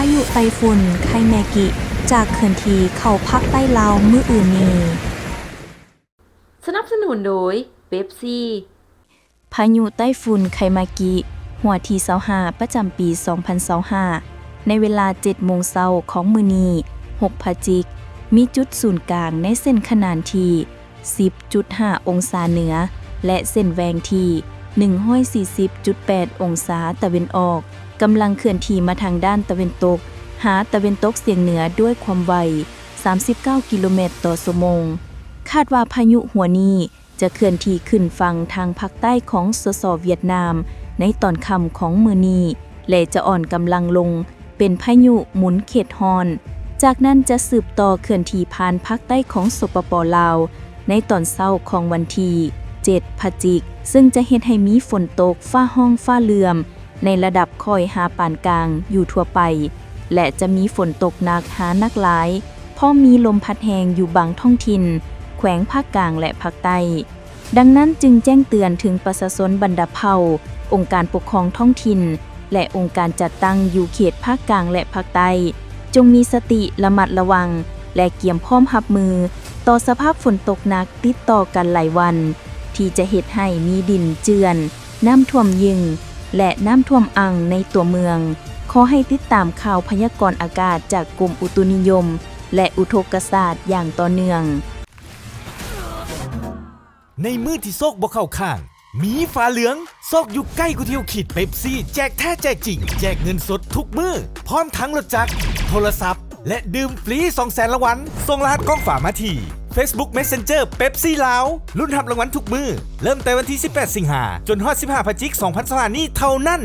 ພາຍຸໄຕ້ຝຸ່ນໄຄແມກິ ຈະເຄື່ອນທີ່ເຂົ້າພາກໃຕ້ລາວມື້ອື່ນນີ້. ສະໜັບສະໜູນໂດຍ ເປັບຊີ. ພາຍຸໄຕ້ຝຸ່ນໄຄມາກິ ຫົວທີຊາວຫ້າ ປະຈຳປີສອງພັນຊາວຫ້າ ໃນເວລາເຈັດໂມງເຊົ້າຂອງມື້ນີ້ ຫົກພະຈິກ ມີຈຸດສູນກາງໃນເສັ້ນຂະໜານທີ່ສິບຈຸດຫ້າອົງສາເໜືອ ແລະ ເສັ້ນແຫວ່ງທີ່ໜຶ່ງຮ້ອຍສີ່ສິບຈຸດແປດອົງສາຕາເວັນອອກ, ກຳລັງເຄື່ອນທີ່ມາທາງດ້ານຕາເວັນຕົກ ຫາຕາເວັນຕົກສຽງເໜືອດ້ວຍຄວາມໄວ ສາມສິບເກົ້າກິໂລແມັດຕໍ່ຊົ່ວໂມງ. ຄາດວ່າພາຍຸຫົວນີ້ຈະເຄື່ອນທີ່ຂຶ້ນຝັ່ງທາງພາກໃຕ້ຂອງ ສສ ຫວຽດນາມ ໃນຕອນຄ່ຳຂອງມື້ນີ້ ແລະ ຈະອ່ອນກຳລັງລົງເປັນພາຍຸໝູນເຂດຮ້ອນ. ຈາກນັ້ນຈະສືບຕໍ່ເຄື່ອນທີ່ຜ່ານພາກໃຕ້ຂອງ ສປປ ລາວ ໃນຕອນເຊົ້າຂອງວັນທີເຈັດພະຈິກ ເຊິ່ງຈະເຮັດໃຫ້ມີຝົນຕົກ ຟ້າຮ້ອງຟ້າເຫຼື້ອມ ໃນລະດັບຄ່ອຍຫາປານກາງຢູ່ທົ່ວໄປ ແລະ ຈະມີຝົນຕົກໜັກຫາໜັກຫຼາຍ, ພ້ອມມີລົມພັດແຮງຢູ່ບາງທ້ອງຖິ່ນ ແຂວງພາກກາງ ແລະ ພາກໃຕ້. ດັ່ງນັ້ນຈຶ່ງແຈ້ງເຕືອນເຖິງປະຊາຊົນບັນດາເຜົ່າ, ອົງການປົກຄອງທ້ອງຖິ່ນ ແລະ ອົງການຈັດຕັ້ງຢູ່ເຂດພາກກາງ ແລະ ພາກໃຕ້ ຈົ່ງມີສະຕິລະມັດລະວັງ ແລະ ກຽມພ້ອມຮັບມືຕໍ່ສະພາບຝົນຕົກໜັກຕິດຕໍ່ກັນຫຼາຍວັນ ທີ່ຈະເຮັດໃຫ້ມີດິນເຈື່ອນ, ນ້ຳຖ້ວມຍຶ່ງ ແລະ ນ້ຳຖ້ວມອັ່ງໃນຕົວເມືອງ. ຂໍໃຫ້ຕິດຕາມຂ່າວພະຍາກອນອາກາດຈາກກົມອຸຕຸນິຍົມ ແລະ ອຸທົກກະສາດຢ່າງຕໍ່ເນື່ອງ. ໃນມື້ທີ່ໂຊກບໍ່ເຂົ້າຂ້າງ ມີຟ້າເຫຼືອງ ໂຊກຢູ່ໃກ້ກວ່າທີ່ເຮົາຄິດ. ເປັບຊີ ແຈກແທ້ແຈກຈິງ ແຈກເງິນສົດທຸກມື້ ພ້ອມທັງລົດຈັກ, ໂທລະສັບ ແລະ ດື່ມຟຣີສອງແສນລາງວັນ. ສົ່ງລະຫັດກອງຝາມາທີ່ ເຟສບຸກ ເມສເຊັນເຈີ ເປັບຊີລາວ. ລຸ້ນຮັບລາງວັນທຸກມື້ ເລີ່ມແຕ່ວັນທີສິບແປດ ສິງຫາ ຈົນຮອດສິບຫ້າ ພະຈິກ ສອງພັນຊາວຫ້າ ນີ້ເທົ່ານັ້ນ.